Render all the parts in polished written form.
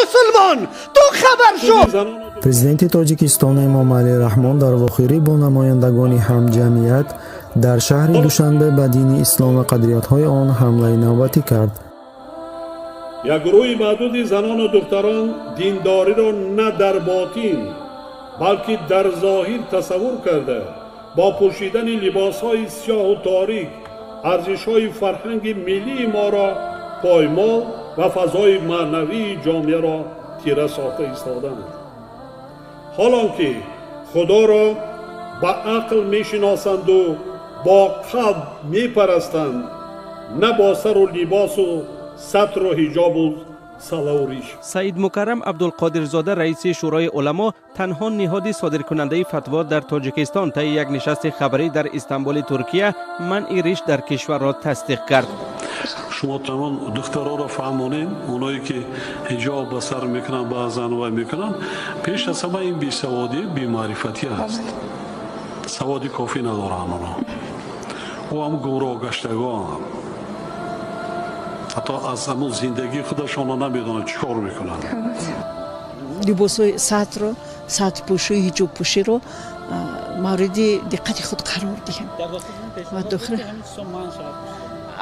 Мусулмон, ту хабар шо. Президенти Тоҷикистон Эмомалӣ Раҳмон дар вохӯрӣ бо намояндагони ҳамҷамъият дар шаҳри Душанбе ба дини ислом ва қадриятҳои он ҳамлаи навбатӣ кард. Як гурӯҳи маъдуди занону духтарон диндориро на дар ботин, балки дар зоҳир тасаввур карда, бо пӯшидани либосҳои сиёҳу торик арзишҳои фарҳанги миллии моро поймол ва фазои маънавии ҷомеаро тира сохта истодаанд. Ҳолон ки Худоро ба ақл мешиносанду бо қалб мепарастанд, на бо сару либосу сатру ҳиҷобу салаву риш. Саид Мукаррам Абдулқодирзода, раиси Шӯрои уламо, танҳо ниҳоди содиркунандаи фатво дар Тоҷикистон, таи як нишасти хабарӣ дар Истанбули Туркия манъи риш дар кишварро тасдиқ кард. Шумо тамом духтароро фаҳмонем, оное ки ҳиҷоб ба сар мекунанд, баъзан вай мекунанд, пеш аз ҳама ин бесаводӣ, бемаърифатӣ аст. Саводи кофӣ надоранд онҳо. Ӯ ҳам гумроҳ гаштагон, ҳатто аз ҳамун зиндагии худашонро намедонанд, чӣ кор мекунанд. Либосҳои сатро, сатрпӯшию ҳиҷобпӯширо мавриди диққати худ қарор диҳем ва дохил,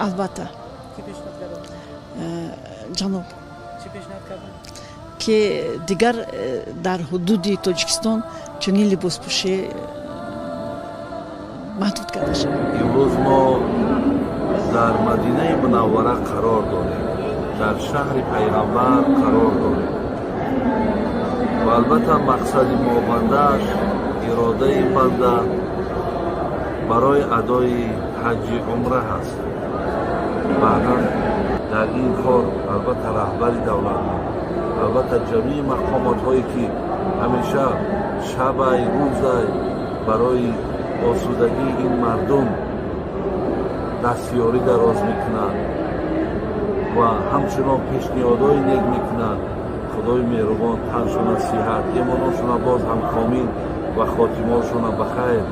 албатта, ҷаноб, ки дигар дар ҳудуди Тоҷикистон чунин либоспӯшӣ маҳдуд карда шавад. Имрӯз мо дар Мадинаи Мунаввара қарор дорем, дар шаҳри Пайғамбар қарор дорем ва албатта мақсади мо, бандааш, иродаи банда барои адои ҳаҷҷи умра ҳаст. Баъдан дар ин кор албатта раҳбари давлат, албатта ҷамъии мақомотҳое ки ҳамеша шабай рӯзай барои осудагии ин мардум дастёрӣ дароз мекунанд ва ҳамчунон пешниҳодҳои нек мекунанд, Худои меҳрубон таншона сиҳат, имоношона боз ҳам комил ва хотимаошона ба хайр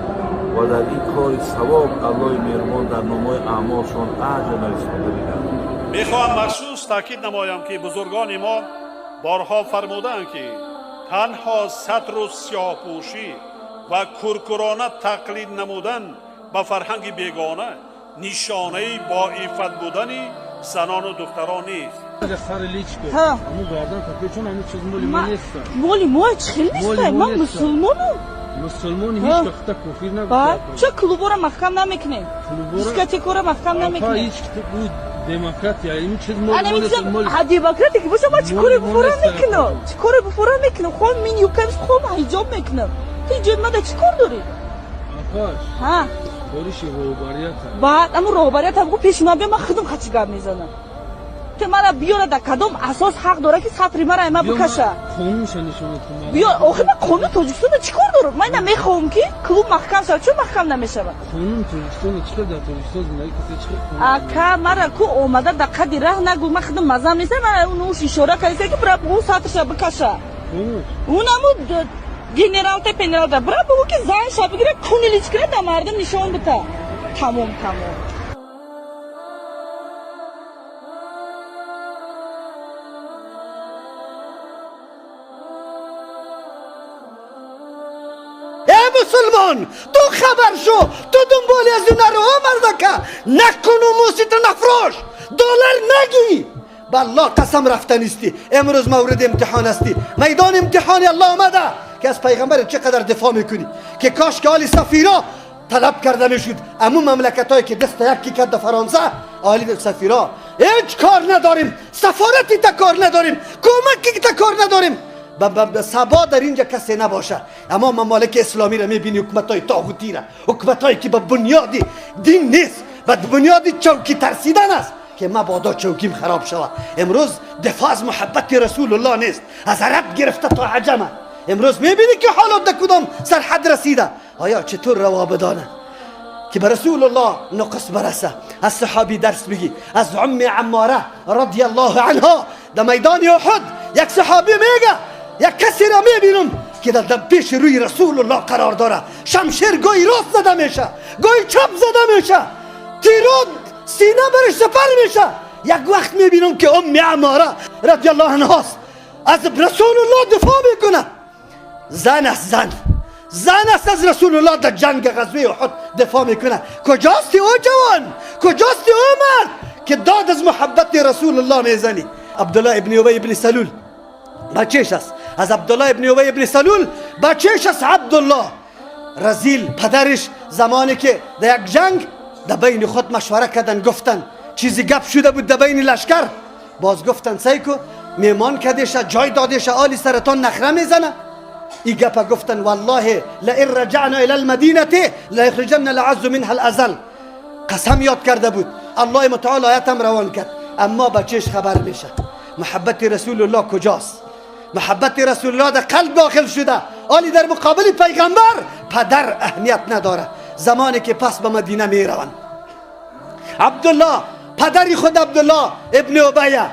ва дар ин кори савоб Аллоҳи меҳрубон дар номаи аъмолшон аҷр нависонда бигардад. Мехоҳам махсус таъкид намоям, ки бузургони мо борҳо фармудаанд, ки танҳо сатру сиёҳпӯшӣ ва куркурона тақлид намудан ба фарҳанги бегона нишонаи боиффат будани занону духтарон нест. Моли мо чӣ хел неста? Ман мусулмонам. Мусулмон ҳеҷ вақта кофир набуд. Ча клубора маҳкам намекунем, дискотекора маҳкам намекунем? Демократия ин чиз. Демократия ки боша, ман чӣ коре буфора мекунам? Чӣ коре буфора мекунам? Хом мин юкамиш, хом ҳиҷоб мекунам. Ту иҷои мада чӣ кор дорӣ? Ҳа, кориши роҳбарият. Баъд амн роҳбарият ҳам гу пеши ман бия, ман худам хачи гап мезанам. Ту мара биёра, дар кадом асос ҳақ дора, ки сатри мара ма бикаша? Қонунша нишон. Биё, охир ман қонуни Тоҷикистона чӣ кор дорам? Ман ина мехоҳам, ки клуб маҳкам шавад. Чун маҳкам намешавад? Қонуни Тоҷикистона чӣ дар Тоҷикистон зиндагӣ касе чӣ? Ака, мара ку омада дар қади раҳ нагу, ман худам мазам неста. Мара уш ишора кардиса, ки бира бугу сатрша бикаша. Унаму генералта пенералта бира бугу, ки занша бигира, кунилич кира, дар мардум нишон бита. Тамом, тамом. Э мусулмон, ту хабар шо, ту дунболи аз наро мардака накуну, мусита нафрош, доллар нагӣ. Ба Аллоҳ қасам, рафтанистӣ. Имрӯз мавриди имтиҳон ҳастӣ, майдони имтиҳони Аллоҳ омада, ки аз пайғамбар чӣ қадар дифоъ мекунӣ, ки кош ки оли сафиро талаб карда мешуд. Аму мамлакатҳое ки даста якки карда Фаронса, оли сафиро ҳеҷ кор надорем, сафорати та кор надорем, кӯмаки та кор надорем. Сабо дар инҷа касе набошад. Аммо мамолики исломиро мебини, ҳукуматҳои тоғутира, ҳукуматҳое ки ба бунёди дин нест, ба бунёди чавкӣ тарсидан аст, ки мабодо чавким хароб шавад. Имрӯз дифоъ аз муҳаббати Расулуллоҳ нест, аз араб гирифта то аҷама. Имрӯз мебинӣ, ки ҳолот дар кудом сарҳад расида. Оё чатур раво бидонад, ки ба Расулуллоҳ нуқс бараса? Аз саҳобӣ дарс бигӣ, аз умми Аммора радиаллоҳу анҳо. Дар майдони Уҳуд як саҳобӣ мега: як касеро мебинам, ки дар пеши рӯи Расулуллоҳ қарор дорад, шамшер гоҳи рост зада меша, гоҳи чап зада меша, тирот сина бараш сапар меша. Як вақт мебинам, ки умми Аммора радиаллоҳу анҳост. از رسول الله دفاع میکنه. زن است، زن، زن است، از رسول الله در جنگ غزوه احد دفاع میکنه. کجاستی او جوان؟ کجاستی او مرد که داد از محبت رسول الله میزنی؟ عبدالله ابن ابی ابن سلول بچهش است. از عبدالله ابن ابی ابن سلول بچهش است عبدالله رزیل. پدرش زمانی که در یک جنگ در بین خود مشوره کردن، گفتن چیزی گپ شده بود در بین لشکر، باز گفتن سیکو میمان کدیشه، جای دادیشه، آلی سرطان نخره میزنه. ای گپ گفتن والله لئن رجعنا الى المدینه لیخرجن العز منها الازل. قسم یاد کرده بود. الله متعال آیت هم روان کرد. اما بچهش خبر میشه. محبت رسول الله کجاست؟ محبت رسول الله در قلب داخل شده. آلی در مقابل پیغمبر پدر اهمیت نداره. زمانی که پس به مدینه میروند، عبدالله پدری خود عبدالله ابن ابیه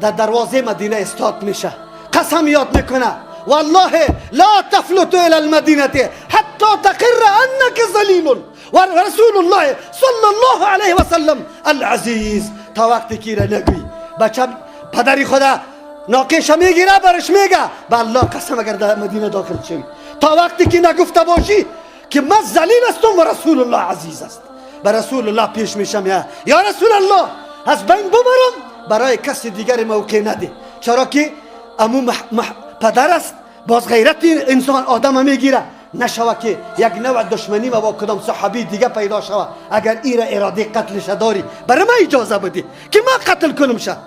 در دروازه مدینه استاد میشه، قسم یاد میکنه والله لا تفلت الى المدینه حتی تقر انك ذلیل و رسول الله صلی الله علیه و سلم العزیز. تا وقتی که را نگویی، بچه پدری خدا ناقش میگیره، برش میگه به الله قسم اگر در مدینه داخل شوی تا وقتی که نگفته باشی که من ذلیل هستم و رسول الله عزیز است، به رسول الله پیش میشم، یا رسول الله از بین ببرم، برای کسی دیگر موقع نده. چرا که امو پدر است، باز غیرت انسان آدم میگیره، نشوه که یک نوع دشمنی و با کدام صحابی دیگه پیدا شوه. اگر ایره اراده قتلش داری برای من اجازه بدی که من قتل کنم شه.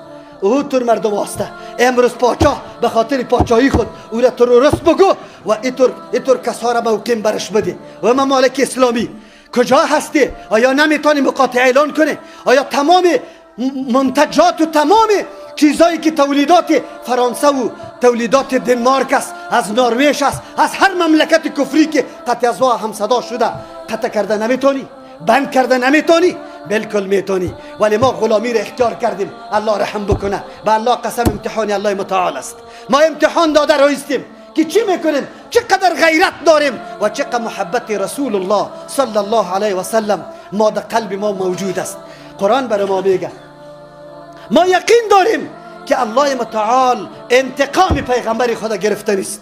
او تر مردم واسطه امروز پاچاه به خاطر پاچاهی خود او را تروریست بگو و ایتور کسا را موقع برش بده. و ممالک اسلامی کجا هستی؟ آیا نمیتونی مقاطعه اعلان کنی؟ آیا تمام منتجات و تمام چیزایی که تولیدات فرانسه و تولیدات دنمارک است، از نروژ است، از هر مملکت کفری که قطع از هم صدا شده، قطع کرده نمیتونی، بند کرده نمیتونی؟ بالکل میتونی. ولی ما غلامی را اختیار کردیم. الله رحم بکنه. به الله قسم امتحان الله متعال است. ما امتحان داده رایستیم که چی میکنیم، چقدر غیرت داریم و چقدر محبت رسول الله صلی الله علیه و سلم ما در قلب ما موجود است. قرآن برای ما میگه ما یقین داریم که الله متعال انتقام پیغمبر خدا گرفته نیست.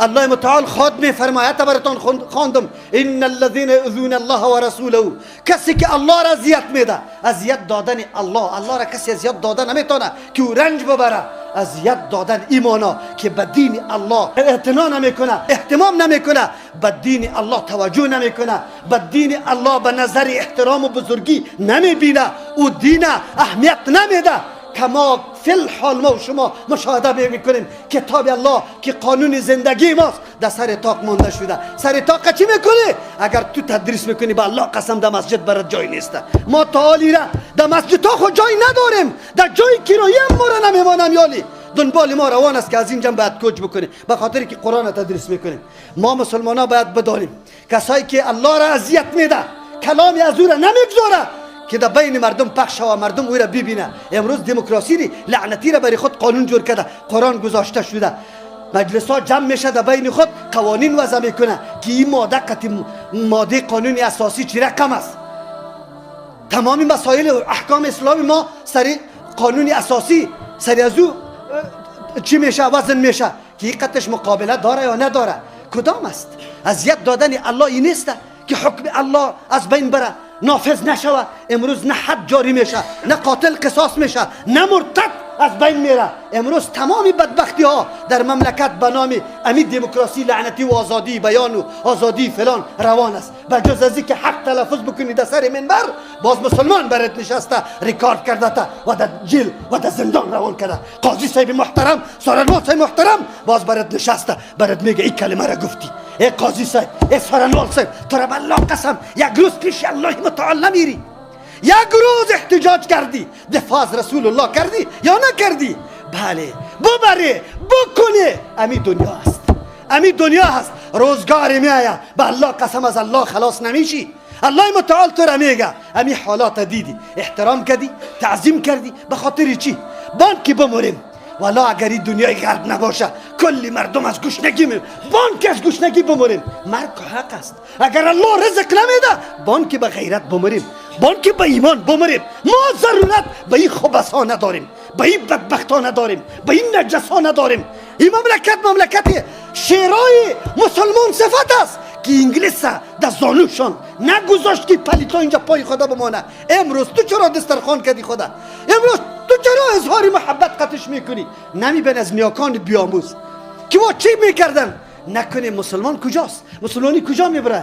الله متعال خود میفرماید، براتون خواندم ان الذين یؤذون الله ورسوله، کسی که الله را اذیت میده، اذیت دادن الله، الله را کسی اذیت داده نمیتونه که او رنج ببره. اذیت دادن ایمانا که به دین الله اعتنا نمیکنه، اهتمام نمیکنه، به دین الله توجه نمیکنه، به دین الله به نظر احترام و بزرگی نمیبینه، او دین اهمیت نمیده. کما فی الحال ما و شما مشاهده میکنیم کتاب الله که قانون زندگی ماست در سر تاق مانده شده. سر تاق چی میکنی؟ اگر تو تدریس میکنی به الله قسم در مسجد برات جای نیست. ما تعالی را در مسجد تا خود جای نداریم، در جای کرایه هم ما را نمیمانم. یالی دنبال ما روان است که از اینجا باید کوچ بکنیم، به خاطر که قرآن تدریس میکنیم. ما مسلمان ها باید بدانیم کسایی که الله را اذیت میده، کلامی از او را نمیگذاره که در بین مردم پخش و مردم او را ببینه. امروز دموکراسی لعنتی را برای خود قانون جور کرده، قرآن گذاشته شده، مجلس ها جمع میشه در بین خود قوانین وضع میکنه که این ماده قطع ماده قانون اساسی چی رقم است. تمام مسائل و احکام اسلامی ما سری قانون اساسی سری از او چی میشه وزن میشه که این قطعش مقابله داره یا نداره. کدام است؟ اذیت دادن الله این نیست که حکم الله از بین بره، نافذ نشوه. امروز نه حد جاری میشه، نه قاتل قصاص میشه، نه مرتد از بین میره. امروز تمام بدبختی ها در مملکت به نام امی دموکراسی لعنتی و آزادی بیان و آزادی فلان روان است. بجز از اینکه حق تلفظ بکنی در سر منبر، باز مسلمان برات نشسته ریکارد کرده تا و در جیل و در زندان روان کرده. قاضی صاحب محترم، سارنوال صاحب محترم باز برات نشسته، برات میگه این کلمه را گفتی. ای قاضی صاحب، ای سارنوال صاحب، تو را به الله قسم یک روز پیش الله متعال نمیری. یک روز احتجاج کردی، دفاع از رسول الله کردی یا نکردی؟ بله، ببره بکنه. امی دنیا است، امی دنیا هست. روزگار میآید به الله قسم از الله خلاص نمیشی. الله متعال تو را میگه امی حالات دیدی، احترام کردی، تعظیم کردی، به خاطر چی؟ بانکی بموریم. والا اگر این دنیای غرب نباشه کلی مردم از گشنگی می بانک از گشنگی بموریم. مرگ حق است. اگر الله رزق نمیده بانک به غیرت بموریم، بانک به ایمان بموریم. ما ضرورت به این خبث ها نداریم. Ба ин бадбахто надорем, ба ин наҷасо надорем. Ин мамлакат мамлакати шерои мусулмон сифат аст, ки инглиса дар зонушон нагузошт, ки палито инҷа пои худа бимона. Имрӯз ту чаро дастархон кардӣ худа? Имрӯз ту чаро изҳори муҳаббат қатиш мекунӣ? Намебин аз ниёкони биомӯз, ки во чӣ мекардан. Накунем, мусулмон куҷост? Мусулмонӣ куҷо мебара?